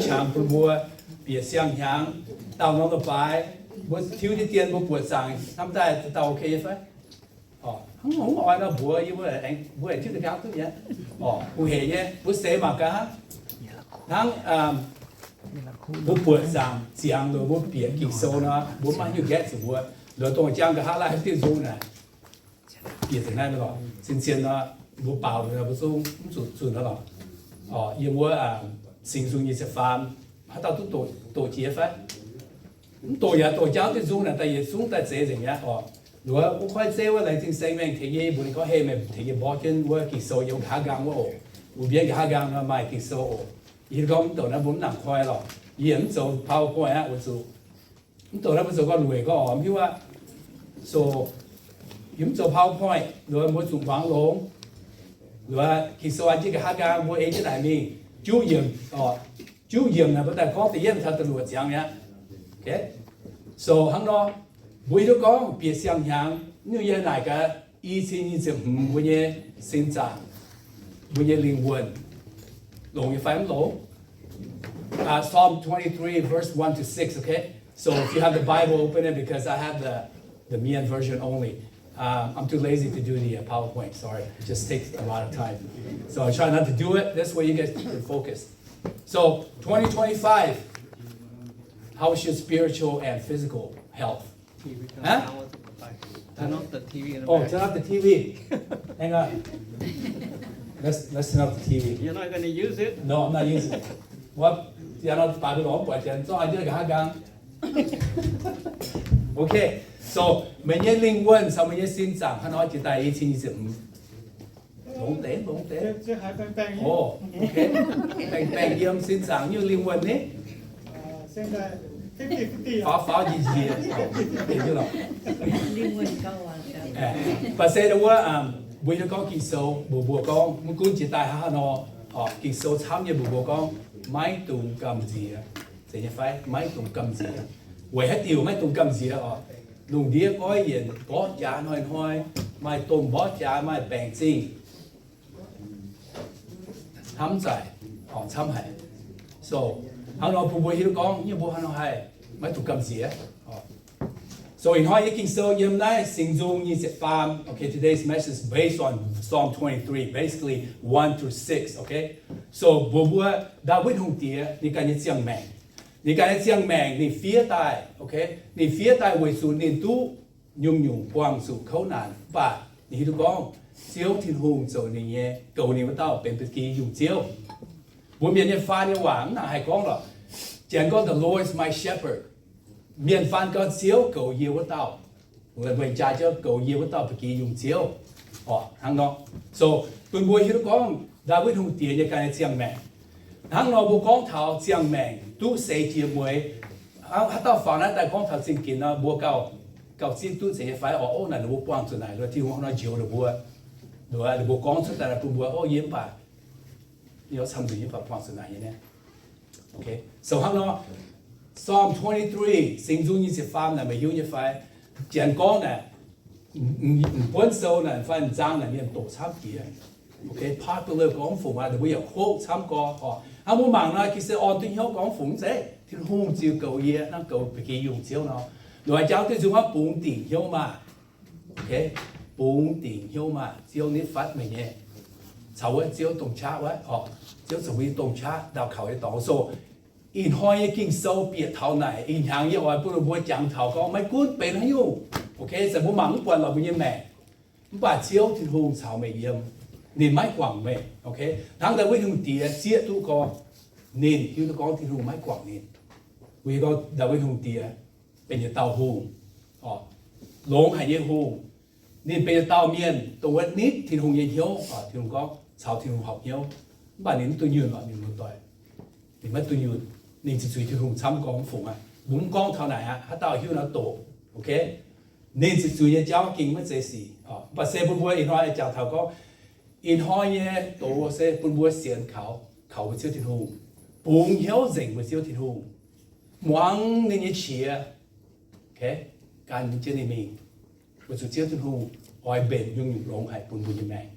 Hnyangx bun mbuo bieqc siang-hnyangx, daauh norm leiz-baaix mbuo tiuv jienv dien mbuo buoqc zaangc hnamv daaih dauh okay nyei fai? Hnangv nor mv oix nor mbuox yie, mbuo aengx tiuv deix gaanv duqv nyei. Orqc, hungh hec nyei, mbuo seix mangc gaax hnangv. Hnangv mbuo buoqc zaangc ziangx nor mbuo bieqc Ging-Sou nor, mbuo maiv hiuv nqaeqv zuqc mbuo, loz dongh jangv nqa'haav laih haaix diuh nzung naaic, bieqc deix naaiv lorqc. Zien-zien nor, mbuo baaux nor mbuo zungv mv zuqc zunh nor lorqc. Yiem wuov Singx Nzung Nyic Ziepc Faam, haaix dauh duqv doqc jiex fai? Mv doqc yaac doqc jauv diuh nzung naaic daaih yietc zungv daaih zeiz nzengc mi'aqv orqc. Wuov, wuov koi zeiv wuov laengz zingh Saeng Maengh tengx yie, mbuox ninh gorngv, Hei, meih tengx yie mborqv jienv wuov Ging-Sou yiem nqa'haav nqaang wuov oc. Mbuo mbienv nqa'haav nqaang nor maaih Ging-Sou oc. Yie gorngv mv douc naaiv mbuo mv nangc koi lorqc. Yie mv zoux PowerPoint aqv, weic zuqc mv douc naaiv mbuo zoux gau lueic gorngv oc, mv hiuv aqv. So, yie mv zoux PowerPoint, mbuo zuqc muangx longx. Ging-Sou an jienv nqa'haav nqaang mbuo ei jienv naaic mingh juqv yiemc, juqv yiemc naaic mbuo daaih gorngv da'yietv taux da'luoqc ziangx mi'aqv. So hnangv nor, mbuo hiuv duqv gorngv bieqc siang-hnyangx nyungc yie naaic gaax i cin nyic ziepc hmz mbuo nyei sin zaangc, mbuo nyei lingh wuonh, longx nyei fai mv longx? Uh, Psalm twenty-three, verse one to six, okay? So if you have the Bible, open it because I have the, the Mien version only. Um, I'm too lazy to do the uh, PowerPoint, sorry. It just takes a lot of time. So I try not to do it. This way you guys can focus. So twenty twenty-five, how's your spiritual and physical health? Huh? Turn off the T V in the Oh, back. Turn off the T V. Hang on. Let's, let's turn off the T V. You're not gonna use it? No, I'm not using it. What? Janx nor baaix mbuo lorz buatc janx zorqv an jienv nqa'haav nqaang. Okay, so meih nyei lingh wuonh caux meih nyei sin zaangc haaix nor jiex daaih i cin nyic ziepc hmz? Longx deix, longx deix. Oh, okay. Baengh, baengh yiem sin zaangc nyungc lingh wuonh ni? Faaux, faaux njiec njiec. Baac se wuov, mbuo hiuv gorngv Ging-Sou mbuox mbuo gorngv mv gunv jiex daaih haaix nor, Ging-Sou camv nyei mbuox mbuo gorngv maiv dungx gamh nziex. Zeiz nyei fai? Maiv dungx gamh nziex. Weic haaix diuc maiv dungx gamh nziex oc? Lungh ndiev goiv yienc mborqv jaax hnoi-hnoi, maaih domh mborqv jaax, maaih baengc zingh. Hnamv zaaic, camv haic. So hnangv nor bun mbuo hiuv gorngv nyei mbuo hnangv nor haih maiv dungx gamh nziex. So ih hnoi nyei Ging-Sou yiem naaiv Singx Nzung nyic ziepc faam. Okay, today's message is based on Psalm twenty-three, basically one through six. Okay, so mbuox mbuo Ndaawitv Hungh Diex ninh ganh nyei ziangh maengc. Ninh ganh nyei ziangh maengc ninh fiev daaih. Okay, ninh fiev daaih weic zuqc ninh duqv nyungc-nyungc buangh zuqc kouv naanc, mv baac ninh hiuv duqv gorngv Ziouv Tin-Hungh zoux ninh nyei, goux ninh wuov dauh benx ba'gi yungh Ziouv. Mbuo mienh nyei faan nyei waac mv nangc haih gorngv lorqc. Janx gorngv, The Lord is my shepherd. Mienh faan gorngv, Ziouv goux yie wuov dauh. Weic jaax Ziouv goux yie wuov dauh ba'gi yungh Ziouv. Orqc, hnangv nor. So bun mbuo hiuv duqv gorngv Ndaawitv Hungh Diex nyei ganh nyei ziangh maengc. Hnangv nor mbuo gorngv taux ziangh maengc duqv seix jiex mueiz, haaix dauh faaux naaiv daaih gorngv taux zingh ginx nor, mbuo gauh, gauh zipv duqv zeiz nyei fai? Orqc, naaic ninh mbuo buangh zuqc naaic, Tin-Hungh nor njoux ninh mbuo, ninh mbuo gorngv cuotv daaih bun mbuo, o, yie mv baac, yie camv nzunc yie mv baac buangh zuqc naaic nyei. Okay, so hnangv nor, Psalm twenty-three, Singx Nzung nyic ziepc faam naaic meih hiuv nyei fai? Janx gorngv naaic, m'buonv sou naaic fai m'zaang naaic mienh doqc camv jiex. Okay, popular gorngv fungc aqv, ninh mbuo yaac quote camv gorx. Hnangv mbuo mangc nor, gitv se orn duqv hnyouv gorngv fungc zeiv, Tin-Hungh ziouc goux yie, hnangv goux ba'gi yungh Ziouv nor. Ninh jangx duqv nzung aqv, bungx dingc hnyouv maah. Okay, bungx dingc hnyouv maah, Ziouv nitv fatv meih nyei. Caux wuov Ziouv dongh qaqv wuov, Ziouv zoux mbuo nyei dongh qaqv, ndau kaux nyei dorngx. So ih hnoi nyei Ging-Sou bieqc taux naaic, ih hnyangx yie oix bun mbuo jangx taux gorngv maiv gunv benx haaix nyungc, okay, se mbuo mangc mv buatc lorqc mbuo nyei maengc, mv baac Ziouv Tin-Hungh caux meih yiem, ninh maiv guangc meih. Okay, hnangv Ndaawitv Hungh Diex zieqv duqv gorngv, ninh hiuv duqv gorngv Tin-Hungh maiv guangc ninh. Weic gorngv Ndaawitv Hungh Diex benx yietc dauh hungh, longx haic nyei hungh. Ninh benx yietc dauh mienh dongh wuov nitv Tin-Hungh nyei hnyouv, Tin-Hungh gorngv caux Tin-Hungh horpc hnyouv, mv baac ninh mv duqv nyunh lorqc, ninh muoz-doic. Ninh maiv duqv nyunh. Ninh ziqc zuiz Tin-Hungh camv gorngv fungc aqv. Mbuo mv gorngv taux naaic aqv, haaix dauh hiuv nor doqc. Okay, ninh ziqc zuiz nyei jauv gengh maiv zeiz sic. Mv baac se bun mbuo ih hnoi jangx taux gorngv, ih hnoi nyei doz se bun mbuo sienx kaux, kaux mbuo Ziouv Tin-Hungh, bungx hnyouv nzengc mbuo Ziouv Tin-Hungh, muangx ninh nyei qiex, gan jienv ninh mingh, weic zuqc Ziouv Tin-Hungh oix mbenc nyungc-nyungc longx haic bun mbuo nyei maengc.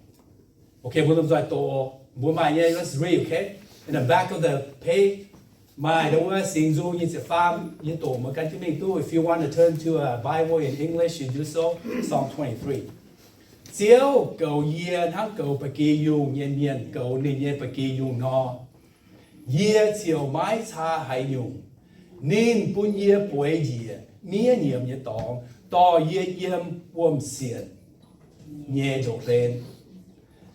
Okay, mbuo lomh nzoih doqc, mbuo maaih nyei, let's read, okay? In the back of the page, Maaih ndau wuov Singx Nzung nyei ziepc faam, yie doqc meih gan jienv mingh duqv. If you want to turn to a Bible in English, you do so. Psalm twenty-three. Ziouv goux yie hnangv goux ba'gi yungh nyei mienh goux ninh nyei ba'gi yungh nor, yie ziouc maiv caa haaix nyungc. Ninh bun yie bueix njiec miev nyiemc nyei dorngx, dorh yie yiem wuom-sienc nyei ndoqc hlen.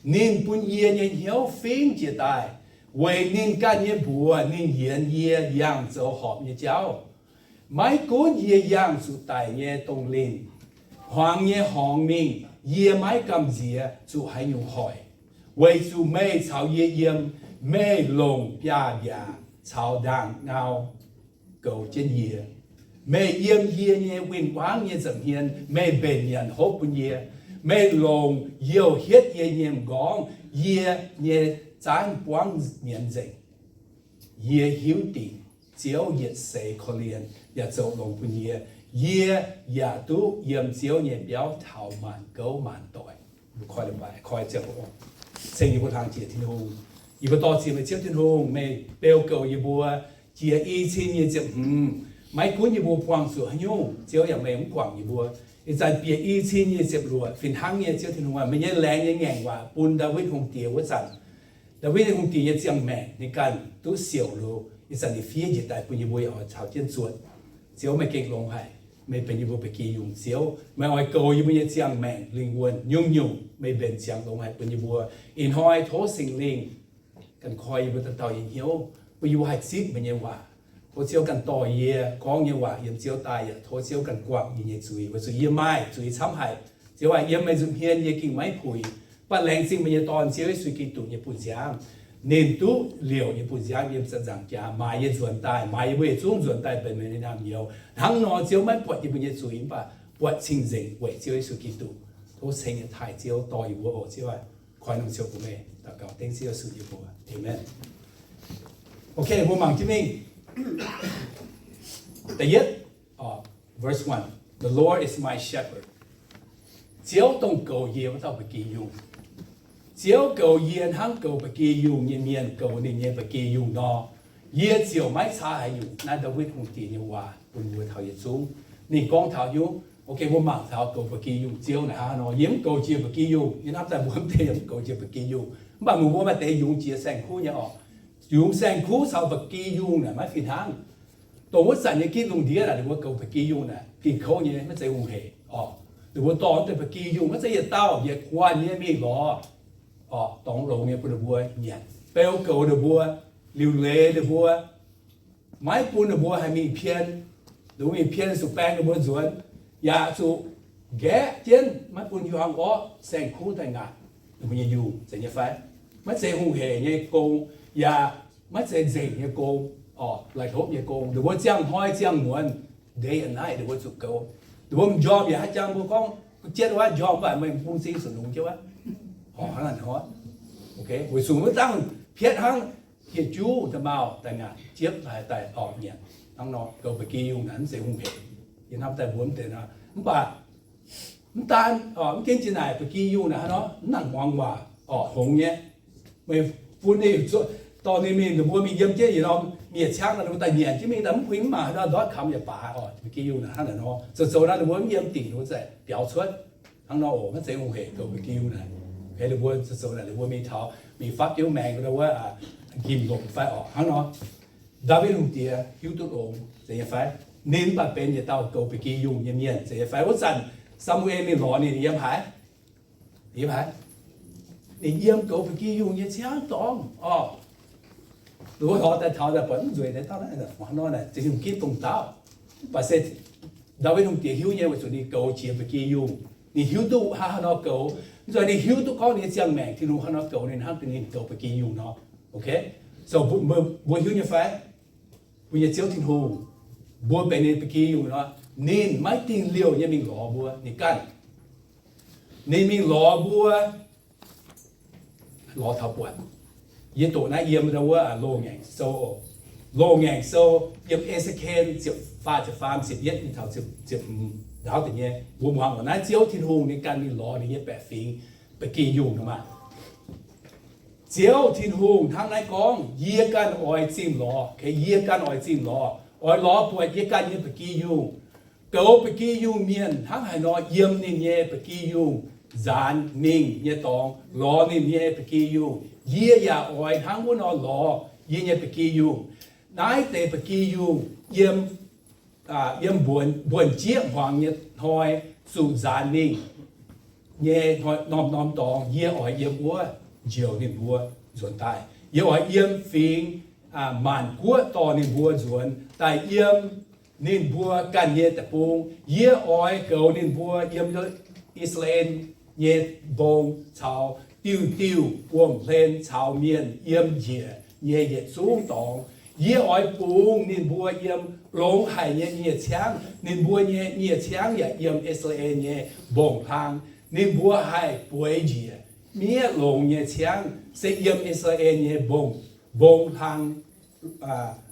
Ninh bun yie nyei hnyouv fingv jiez daaih, weic ninh ganh nyei mbuox ninh yienx yie yangh zoux horpc nyei jauv. Maiv gunv yie yangh zuqc daic nyei dongh linh, hmuangx nyei horngz mingh, yie maiv gamh nziex zuqc haaix nyungc hoic, weic zuqc meih caux yie yiem. Meih longc biaav-mbiaac caux ndaangc ngau goux jienv yie. Meih yiem yie nyei win-wangv nyei nza'hmien, meih mbenc nyanc hopv bun yie. Meih longc youh hietv yie nyei m'nqorngv, yie nyei zaanv buangv mienz nzengc. Yie hiuv dingc Ziouv yietc seix korv-lienh yaac zoux longx bun yie. Yie yaac duqv yiem Ziouv nyei biauv taux maanc gouv maanc doic. Koi ziangh hoc, ceng yie mbuo hlang jiex Tin-Hungh. Yie mbuo dor-ziec meih Ziouv Tin-Hungh, meih beu goux yie mbuo jiex i cin nyei ziepc hmz. Maiv gunv yie mbuo buangh zuqc haaix nyungc, Ziouv yaac meih mv guangc yie mbuo. Ih zanc bieqc i cin nyei ziepc luoqc, fih hnangv nyei Ziouv Tin-Hungh aac, meih nyei laengz nyei ngaengc waac bun Ndaawitv Hungh Diex wuov zanc, Ndaawitv Hungh Diex nyei ziangh maengc ninh ganh duqv siouc liuz, ih zanc ninh fiev njiec daaih bun yie mbuo oix caux jienv zuotc. Ziouv, meih gengh longx haic. Meih benx yie mbuo ba'gi yungh Ziouv. Meih oix goux yie mbuo nyei ziangh maengc lingh wuonh nyungc-nyungc, meih mbenc ziangx longx haic bun yie mbuo. Ih hnoi tov Singx Lingh ganh koi yie mbuo dauh dauh nyei hnyouv, bun yie mbuo haih zipv meih nyei waac. Tov Ziouv ganh dorh yie gorngv nyei waac yiem Ziouv daaih, yaac tov Ziouv ganh guangc yie nyei zuiz, weic zuqc yie maaih zuiz camv haic. Ziouv aac, yiem meih nza'hmien yie gengh maiv puix. Mv baac laengz zingh meih nyei Dorn, Ziouv Yesu Giduc nyei buonv-nziaamv. Ninh duqv liouc nyei buonv-nziaamv yiem ziepc nzaangc jaax maaiz yie nzuonx daaih, maaiz yie mbuo yietc zungv nzuonx daaih benx meih nyei naamh nyouz. Hnangv nor Ziouv maiv buatc yie mbuo nyei zuiz, mv baac buatc cing-nzengc weic Ziouv Yesu Giduc. Tov ceng nyei taaih Ziouv dorh yie mbuo oc, Ziouv aac. Koi norm ziouc bun meih daux gaux dengv Ziouv Yesu nyei mbuox. Aamen. Ok, mbuo mangc jienv mingh. Da'yietv, verse one, The Lord is my shepherd. Ziouv dongh goux yie wuov dauh ba'gi yungh. Ziouv goux yie hnangv goux ba'gi yungh nyei mienh goux ninh nyei ba'gi yungh nor, yie ziouc maiv caa haaix nyungc. Naaiv Ndaawitv Hungh Diex nyei waac bun mbuo taux yietc zungv. Ninh gorngv taux hnyouv, ok, mbuo mangc taux goux ba'gi yungh Ziouv naaic hnangv nor. Yie mv goux jiex ba'gi yungh, yie hnamv daaih mbuo mv deix yaac mv goux jiex ba'gi yungh. Mv baac mbuo maaih deix yungz jiex saeng-kuv nyei oc. Yungz saeng-kuv caux ba'gi yungh naaic maiv fih hnangv. Dongh wuov zanc nyei gitv lungh ndiev naaic, ninh mbuo goux ba'gi yungh naaic ging kouv nyei, maiv zeiz hungh heic oc. Ninh mbuo dorh deix ba'gi yungh maiv zeiz yietc dauh yietc guanh nyei mingh lorz oc, dorngx longx nyei bun ninh mbuo nyanc, beu goux ninh mbuo, liuc leiz ninh mbuo, maiv bun ninh mbuo haih mingh pien. Ninh mbuo mingh pien zuqc baeng ninh mbuo nzuonx, yaac zuqc nqaeqv jienv maiv bun hiuang orqv saeng-kuv daaih ngaatc ninh mbuo nyei yungh, zeiz nyei fai? Maiv zeiz hungh heic nyei gong, yaac maiv zeiz nzengc nyei gong, oc, la'hlopv nyei gong. Ninh mbuo ziangh hnoi ziangh muonz, day and night, ninh mbuo zuqc goux. Ninh mbuo m'njormh yaac haaix jangx mbuo gorngv jienv wuov njormh mv baac meih m'bung zing zuqc longx jienv wuov. Oc, hnangv naaic nor. Ok, weic zuqc wuov dangh pietv hnangv hieh juv da'maauh daaih ngaatc jiepv daaih, daaih oc nyanc. Hnangv nor goux ba'gi yungh naaic mv zeiz hungh heic. Yie hnamv daaih mbuo mv deix nor, mv baac mv daan, mv gaengh jiex naaic ba'gi yungh naaic hnangv nor, mv nangc muangx waac, oc, hngongx nyei. Meih bun ninh dorh ninh mingh, ninh mbuo mingh yiem jienv yietc norm miev-ciangv nor, ninh mbuo daaih nyanc jienv mingh daaih mv puix mv mangc haaix nor ndortv kamx yaac baac oc. Ba'gi yungh naaic hnangv naaic nor, zoux zoux naaiv ninh mbuo mv yiem dingc ninh mbuo za'gengh biaux cuotv. Hnangv nor oc, maiv zeiz hungh heic goux ba'gi yungh naaic. Ninh mbuo zoux zoux naaic ninh mbuo mingh taux mingh fapv jienv maengx wuov, njimv longc fai oc. Hnangv nor Ndaawitv Hungh Diex hiuv duqv longx, zeiz nyei fai? Ninh mv baac benx yietc dauh goux ba'gi yungh nyei mienh, zeiz nyei fai? Wuov zanc Saa^mu^en mingh lorz ninh, ninh yiem haaix? Yiem haaix? Ninh yiem goux ba'gi yungh nyei ciangv dorngx oc. Ninh mbuo lorz daaih taux daaih buatc mv nzueic, daaih dauh naaiv hnangv nor naaic, za'gengh mv ginv dongh dauh. Mv baac se Ndaawitv Hungh Diex hiuv nyei, weic zuqc ninh goux jiex ba'gi yungh. Ninh hiuv duqv hnangv haaix nor goux. Mv nzunc ninh hiuv duqv gorngv ninh nyei ziangh maengc Tin-Hungh haaix nor goux ninh hnangv ninh goux ba'gi yungh nor. Ok? So mbuo, mbuo hiuv nyei fai? Mbuo nyei Ziouv Tin-Hungh, mbuo benx ninh ba'gi yungh nor, ninh maiv dingh liouh nyei mingh lorz mbuo. Ninh ganh, ninh mingh lorz mbuo, lorz taux buatc. Yie doqc naaiv yiem wuov Loz-Ngaengc Sou oc. Loz-Ngaengc Sou yiem E^se^ken ziepc faah, ziepc faam, ziepc yietv taux ziepc, ziepc hmz ndaauv deix nyei. Mbuo muangx oc. Naaiv Ziouv Tin-Hungh ninh ganh mingh lorz ninh nyei baeqc fingx ba'gi yungh nor maah. Ziouv Tin-Hungh hnangv naaiv gorngv, Yie ganh oix zingh lorz, yie ganh oix zingh lorz, oix lorz buatc yie ganh nyei ba'gi yungh. Goux ba'gi yungh mienh hnangv haaix nor yiem ninh nyei ba'gi yungh nzaanx mingh nyei dorngx lorz ninh nyei ba'gi yungh, yie yaac oix hnangv wuov nor lorz yie nyei ba'gi yungh. Naaiv deix ba'gi yungh yiem, yiem mbuonx jieqv hmuangx nyei hnoi zuqc nzaanx mingh nyei norm-norm dorngx, yie oix yiem wuov njoux ninh mbuo nzuonx daaih. Yie oix yiem fingx maanc guoqv dorh ninh mbuo nzuonx daaih yiem ninh mbuo ganh nyei deic-bung. Yie oix goux ninh mbuo yiem I^saa^laa^en nyei mbong caux diuh diuh buomv hlen caux mienh yiem njiec nyei yietc zungv dorngx. Yie oix bungx ninh mbuo yiem longx haic nyei nyieh ciangv. Ninh mbuo nyei nyieh ciangv yaac yiem I^saa^laa^en nyei mbong-hlang. Ninh mbuo haih bueix njiec miev longx nyei ciangv, se yiem I^saa^laa^en nyei mbong-hlang,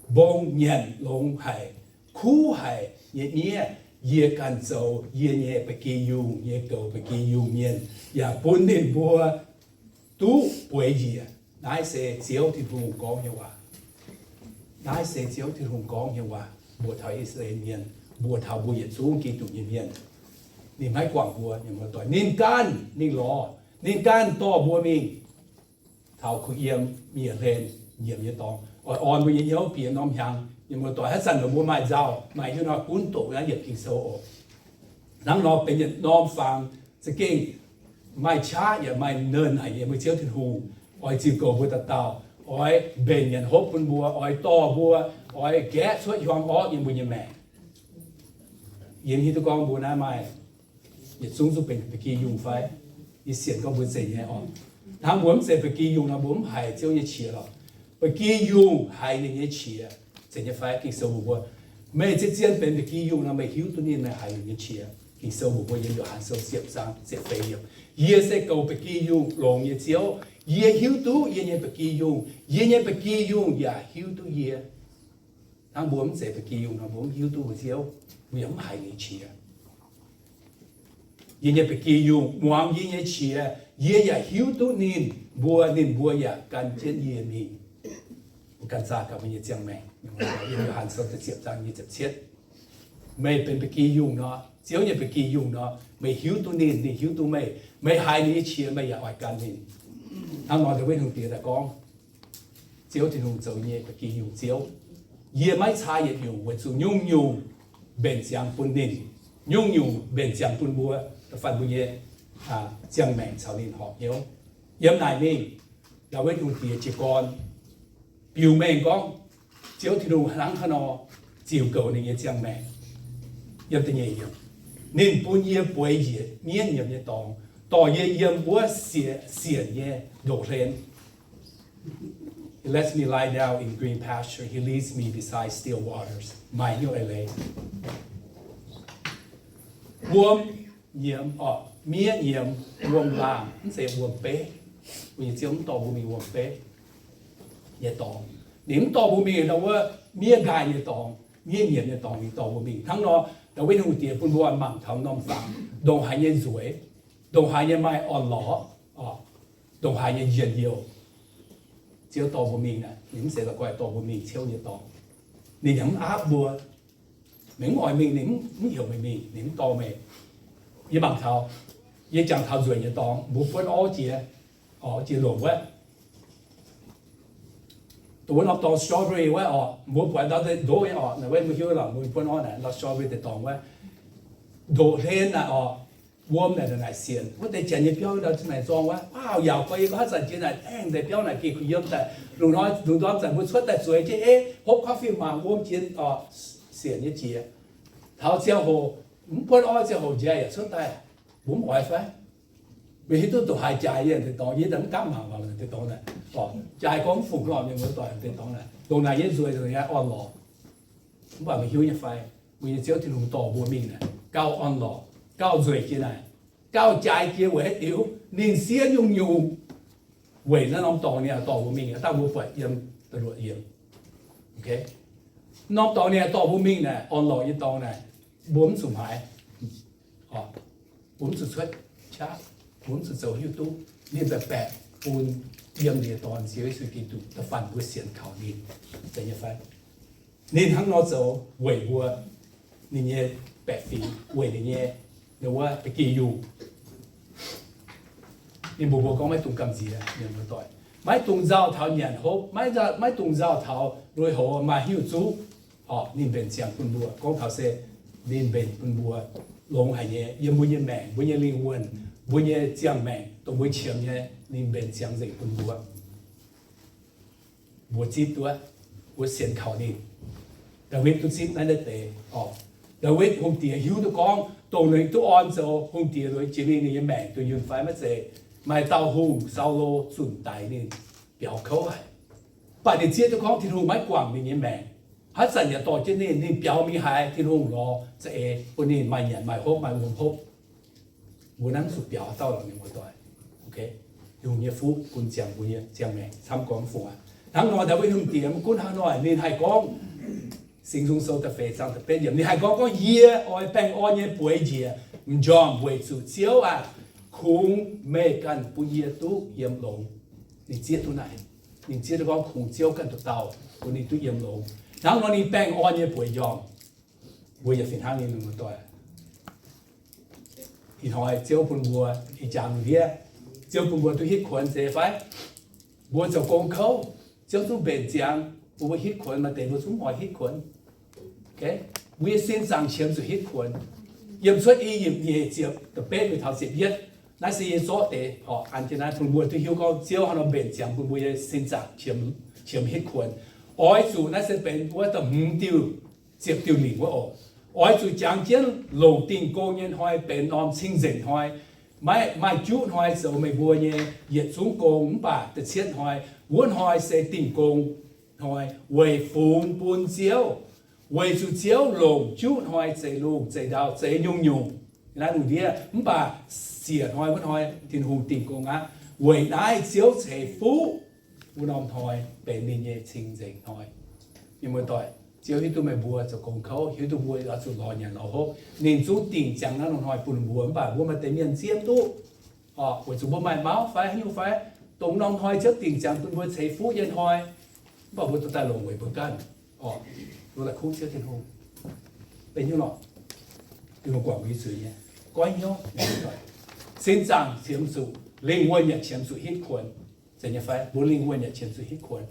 mbong nyanc longx haic, kuv haic nyei miev. Yie ganh zoux yie nyei ba'gi yungh nyei goux ba'gi yungh mienh, yaac bun ninh mbuo duqv bueix njiec. Naaiv se Ziouv Tin-Hungh gorngv nyei waac. Naaiv se Ziouv Tin-Hungh gorngv nyei waac mbuox taux I^saa^laa^en Mienh, mbuox taux mbuo yietc zungv Giduc nyei mienh. Ninh maiv guangc mbuo, ninh mbuo doic, ninh ganh mingh lorz, ninh ganh dorh mbuo mingh taux kuh yiem, miev hlen, nyiemc nyei dorngx, oix orn mbuo nyei hnyouv bieqc norm hnyangx. Ninh mbuo doic, haaix zanc mbuo maaih nzauh, maaih hiuv nor gunv doqc naaiv yietc Ging-Sou oc. Hnangv nor benx yietc norm fangx za'gengh maaih qaqv yaac maaih nernh haic nyei mbuo Ziouv Tin-Hungh oix ziux goux mbuo dauh dauh, oix mbenc nyanc hopv bun mbuo, oix dorh mbuo, oix gaeqv cuotv hiuang orqv yiem mbuo nyei maengc. Yie hiuv duqv gorngv mbuo naaiv maaih yietc zungv zungv benx ba'gi yungh fai? Yie sienx gorngv mbuo zeiz nyei oc. Hnangv mbuo mv zeiz ba'gi yungh nor, mbuo mv haiz Ziouv nyei qiex lorqc. Ba'gi yungh haiz ninh nyei qiex. Zeiz nyei fai? Ging-Sou mbuox mbuo, meih zien-zien benx ba'gi yungh nor, meih hiuv duqv ninh, meih haiz ninh nyei qiex. Ging-Sou mbuox mbuo yiem Yo^han Sou ziepc zaang ziepc feix yiemc, Yie se goux ba'gi yungh longx nyei Ziouv. Yie hiuv duqv yie nyei ba'gi yungh, yie nyei ba'gi yungh yaac hiuv duqv yie. Hnangv mbuo mv zeiz ba'gi yungh nor, mbuo mv hiuv duqv mbuo Ziouv, mbuo yaac mv haiz ninh qiex. Yie nyei ba'gi yungh muangx yie nyei qiex, yie yaac hiuv duqv ninh mbuo, ninh mbuo yaac gan jienv yie mingh. Mbuo ganh zaah gaax mbuo nyei ziangh maengc. Yiem Yo^han Sou da'ziepc zaang nyei ziepc cietv, meih benx ba'gi yungh nor, Ziouv nyei ba'gi yungh nor, meih hiuv duqv ninh, ninh hiuv duqv meih. Meih haiz ninh nyei qiex, meih yaac oix gan ninh. Hnangv nor, Ndaawitv Hungh Diex daaih gorngv, Ziouv Tin-Hungh zoux nyei ba'gi yungh Ziouv. Yie maiv caa yietc nyungc weic zuqc nyungc-nyungc mbenc ziangx bun ninh. Nyungc-nyungc mbenc ziangx bun mbuo, da'faanh mbuo nyei ziangh maengc caux ninh horpc hnyouv. Yiem naaic mingh, Ndaawitv Hungh Diex jiez gorn biux mengh gorngv, Ziouv Tin-Hungh hnangv haaix nor ziux goux ninh nyei ziangh maengc. Yiem da'nyeic yiemc, ninh bun yie bueix njiec mienv nyiemc nyei dorngx, dorh yie yiem wuov sienc nyei ndoqc hlen. He lets me lie down in green pasture. He leads me beside still waters. Maaih hnyouv eix leiz. Wuom nyiemz, orqc, miev nyiemz wuom-laangh, mv zeiz wuom-beiv. Mbuo nyei Ziouv mv dorh mbuo mingh wuom-beiv nyei dorngx. Ninh mv dorh mbuo mingh ndau wuov miev nqaai nyei dorngx, miev nyiemz nyei dorngx, ninh dorh mbuo mingh hnangv nor. Ndaawitv Hungh Diex bun mbuo mangc taux norm fangx, ndongc haaix nyei nzueic, ndongc haaix nyei maaih orn-lorqc, ndongc haaix nyei njien-youh, Ziouv dorh mbuo mingh naaic, ninh mv zeiz la'guaih dorh mbuo mingh ciouv nyei dorngx. Ninh yaac mv aapv mbuo. Meih mv oix mingh, ninh mv heuc meih mingh, ninh mv dorh meih. Yie mangc taux, yie jangx taux nzueic nyei dorngx, mbuo buonv orv jiex, orv jiex longc wuov, dongh wuov norm dorngx strawberry wuov orqc, mbuo buatc ndau ndoqv nyei orqc, naaic wuov mbuo hiuv lorqc, mbuo buonv orv naaic ndau strawberry deix dorngx wuov, ndoqc hlen naaic orqc, wuom naaic naaic sienc wuov deix janx nyei biauv ndau zinh naaic zorng wuov, waav yaauc gau yie haaix zanc jiex naaic aengx deix biauv naaic geh kuh yiem daaih. Lungh hnoi lungh ndorm zanc mbuo cuotv daaih zueiz jienv, eix, hopv coffee mangc wuom jiex orqc, sienc nyei jiex. Taux ziangh hoc, mv buonv orv ziangh hoc njaih yaac cuotv daaih. Mbuo mv oix fai? Meih hiuv duqv ndongc haaix jaaix yie deix dorngx, yie daaih mv gaamv mangc mangc deix dorngx naaic, orqc, jaaix gorngv mv fungc lorqc mienh muoz-doic deix dorngx naaic, ndongc naaic nyei nzueic, ndongc naaic nyei orn-lorqc. Mv baac meih hiuv nyei fai, mbuo nyei Ziouv Tin-Hungh dorh mbuo mingh naaic, gauh orn-lorqc, gauh nzueic jiex naaic, gauh jaaix jiex weic haaix diuc? Ninh siev nyungc-nyungc weic naaiv norm dorngx ninh dorh mbuo mingh, dangh mbuo buatc yiem da'luoqc yiemc. Norm dorngx ninh dorh mbuo mingh naaic, orn-lorqc nyei dorngx naaic, mbuo mv zuqc hmaix, mbuo mv zuqc cuotv qaqv, mbuo mv zuqc zoux hiuv duqv. Ninh baeqc baeqc bun yiem ninh nyei Dorn, Ziouv Yesu Giduc, da'faanh mbuo sienx kaux ninh. Zeiz nyei fai? Ninh hnangv nor zoux weic mbuo, ninh nyei baeqc fingx, weic ninh nyei, ninh wuov ba'gi yungh. Ninh mbuox mbuo gorngv maiv dungx gamh nziex mienh muoz-doic, maiv dungx nzauh taux nyanc hopv, maiv nzauh, maiv dungx nzauh taux lui-houx maaih hnyouv zuqv. Orqc, ninh mbenc ziangx bun mbuo. Gorngv taux se ninh mbenc bun mbuo longx haic nyei, yiem mbuo nyei maengc, mbuo nyei lingh wuonh, mbuo nyei ziangh maengc, dongh mbuo qiemx nyei, ninh mbenc ziangx nzengc bun mbuo. Mbuo zipv duqv, mbuo sienx kaux ninh. Ndaawitv duqv zipv naaiv deix. Orqc, Ndaawitv hungh diex hiuv duqv gorngv dongh ninh duqv orn zoux hungh diex liuz, jiex mingh ninh nyei maengc duqv yunh fai maiv zeiz, maaih dauh hungh, Saulo, zunc daix ninh, biaux kouv haic. Mv baac ninh zieqv duqv gorngv Tin-Hungh maiv guangc ninh nyei maengc. Haaix zanc yaac dorh jienv ninh, ninh biaux mingh haaix, Tin-Hungh lorz za'eix bun ninh maaih nyanc maaih hopv, maaih wuom hopv. Mbuo naaiv mv zuqc biaux haaix dauh lorqc, mienh muoz-doic. Tin-Hungh nyei fuqv bun ziangx mbuo nyei ziangh maengc camv gormx fungc aqv. Hnangv nor, Ndaawitv hungh diex mv gunv hnangv nor, ninh haih gorngv, Singx Nzung Sou da'feix zaang da'betv yiemc, ninh haih gorngv, gorngv, Yie oix baengh orn nyei bueix njiec m'njormh weic zuqc Ziouv aah! Kungx meih ganh bun yie duqv yiem longx. Ninh zieqv duqv naaic. Ninh zieqv duqv gorngv kungx Ziouv ganh dauh dauh bun ninh duqv yiem longx. Hnangv nor ninh baengh orn nyei bueix njormh. Mbuo yaac fih hnangv nyei, mienh muoz-doic. Ih hnoi Ziouv bun mbuo, ih jangx ndiev, Ziouv bun mbuo duqv hitv kuonx zeiz fai? Mbuo zoux gong kouv, Ziouv zungv mbenc ziangx bun mbuo hitv kuonx, maaih deix mbuo zungv mv oix hitv kuonx. Mbuo nyei sin zaangc qiemx zuqc hitv kuonx. Yiem Cuotv I^yipv nyeic ziepc da'betv mingh taux ziepc yietv, naaiv se yie zorqv deix orqc, an jienv naaiv bun mbuo duqv hiuv gorngv Ziouv hnangv nor mbenc ziangx bun mbuo nyei sin zaangc qiemx, qiemx hitv kuonx. Oix zuqc naaiv se benx wuov da'hmz diuh, ziepc diuh lingc wuov oc. Oix zuqc jangx jienv longc Dingh Gong nyei hnoi benx norm cing-nzengc hnoi. Maiv maaih juqv hnoi zoux meih mbuo nyei yietc zungv gong, mv baac da'cietv hnoi, wuov hnoi se Dingh Gong hnoi, weic fungx bun Ziouv, weic zuqc Ziouv longc juqv hnoi zeix lungh zeix ndau zeix nyungc-nyungc. Naaiv lungh ndiev, mv baac siec hnoi wuov hnoi Tin-Hungh dingh gong aqv. Weic naaiv Ziouv ceix fuqv wuov norm hnoi benx ninh nyei cing-nzengc hnoi. Mienh muoz-doic, Ziouv hiuv duqv meih mbuo zoux gong kouv, hiuv duqv mbuo oix zuqc lorz nyanc lorz hopv. Ninh zungv dingc ziangx naaiv norm hnoi bun mbuo, mv baac mbuo maaih deix mienh zieqv mv duqv. Orqc, weic zuqc mbuo maaih mouv fai haaix nyungc fai, dongh norm hnoi Ziouv dingc ziangx bun mbuo ceix fuqv nyei hnoi, mv baac mbuo dorh daaih longc weic mbuo ganh. Orqc, mbuo la'kuqv Ziouv Tin-Hungh. Benx hnyouv lorqc. Tin-Hungh guangc mbuo nyei zuiz nyei. Goiv hnyouv, sin zaangc qiemx zuqc, lingh wuonh yaac qiemx zuqc hitv kuonx. Zeiz nyei fai? Mbuo lingh wuonh yaac qiemx zuqc hitv kuonx.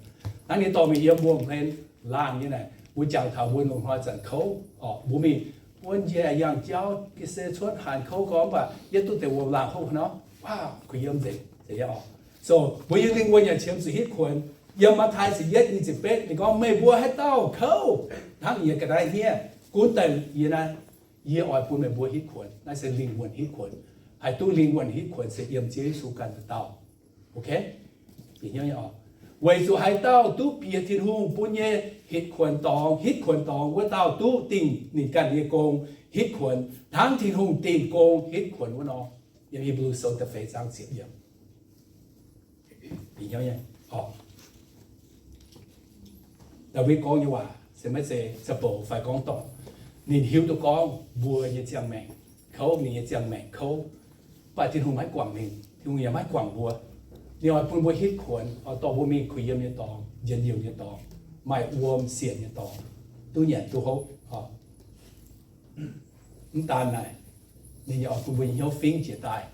Hnangv nyei dorh mingh yiem wuom-hlen laangh nyei naaic, mbuo jangx taux mbuo longc hnoi zanc kouv orqc, mbuo mingh wuov njiec yangh jauv, ga'sie cuotv hanc kouv gorngv, mv baac yietv duqv deix wuom-laangh hopv nor, waac, kuh yiem nzengc, zeiz nyei orqc. So mbuo nyei lingh wuonh yaac qiemx zuqc hitv kuonx. Yiem Matv^taai ziepc yietv nyic ziepc betv ninh gorngv, meih mbuo haaix dauh kouv hnangv yie ga'naaiv hniev, gunv daaih yie naaiv, yie oix bun meih mbuo hitv kuonx. Naaiv se lingh wuonh hitv kuonx. Haih duqv lingh wuonh hitv kuonx se yiem Ziouv Yesu ganh dauh dauh. Ok? Weic zuqc haaix dauh duqv bieqc Tin-Hungh bun nyei hitv kuonx dorngx, hitv kuonx dorngx wuov dauh duqv dingh ninh ganh nyei gong hitv kuonx, hnangv Tin-Hungh dingh gong hitv kuonx wuov nor. Yiem Hipv^lu Sou da'feix zaang ziepc yiemc. Ndaawitv gorngv nyei waac se maiv zeiz za'bouc fai gorngv dorngc. Ninh hiuv duqv gorngv mbuo nyei ziangh maengc kouv, ninh nyei ziangh maengc kouv, mv baac Tin-Hungh maiv guangc ninh. Tin-Hungh yaac maiv guangc mbuo. Ninh oix bun mbuo hitv kuonx, oix dorh mbuo mingh kuh yiem nyei dorngx, njien-youh nyei dorngx, maaih wuom sienc nyei dorngx, duqv nyanc duqv hopv. Mv daan naaic, ninh yaac oix bun mbuo nyei hnyouv fingv jiez daaih.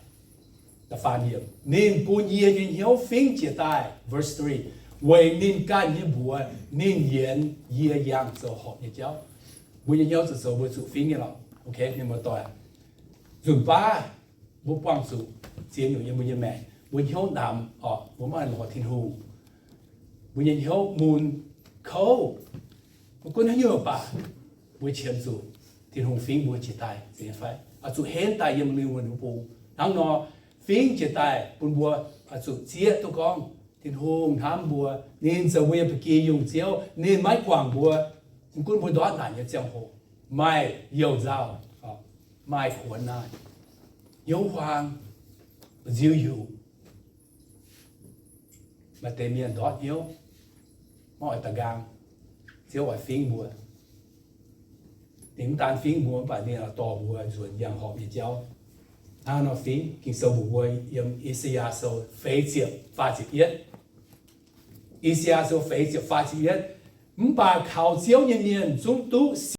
Da'faanh yiemc, ninh bun yie nyei hnyouv fingv jiez daaih. Verse three, weic ninh ganh nyei mbuox ninh yienx yie yangh zoux horpc nyei jauv. Mbuo nyei hnyouv zoux zoux mbuo zuqc fingv nyei lorqc. Ok, mienh muoz-doic, nzunc baav mbuo buangh zuqc ziex nyungc yiem mbuo nyei maengc. Mbuo hnyouv namx orqc, mbuo maiv lorz Tin-Hungh. Mbuo nyei hnyouv mun, kouv, maiv gunv haaix nyungc baac mbuo qiemx zuqc Tin-Hungh fingv mbuo jiez daaih, zeiz nyei fai? Oix zuqc henv daaih yiem lingh wuonh wuov bung. Hnangv nor, fingv jiez daaih bun mbuo oix zuqc zieqv duqv gorngv Tin-Hungh hnamv mbuo, ninh zoux mbuo nyei ba'gi yungh Ziouv, ninh maiv guangc mbuo. Mv gunv mbuo ndortv naanc nyei ziangh hoc, maaih youh nzauh, maaih kuonx naaiv, hnyouv huaang, nziu yuqc, maaih deix mienh ndortv hnyouv, maiv oix da'nqaang. Ziouv oix fingv mbuo. Ninh mv daan fingv mbuo, mv baac ninh oix dorh mbuo nzuonx yangh horpc nyei jauv. Hnangv nor fingv, Ging-Sou mbuox mbuo yiem I^saa^yaa Sou feix ziepc faah ziepc yietv, I^saa^yaa ziepc feix ziepc faah ziepc yietv, mv baac kaux Ziouv nyei mienh zungv duqv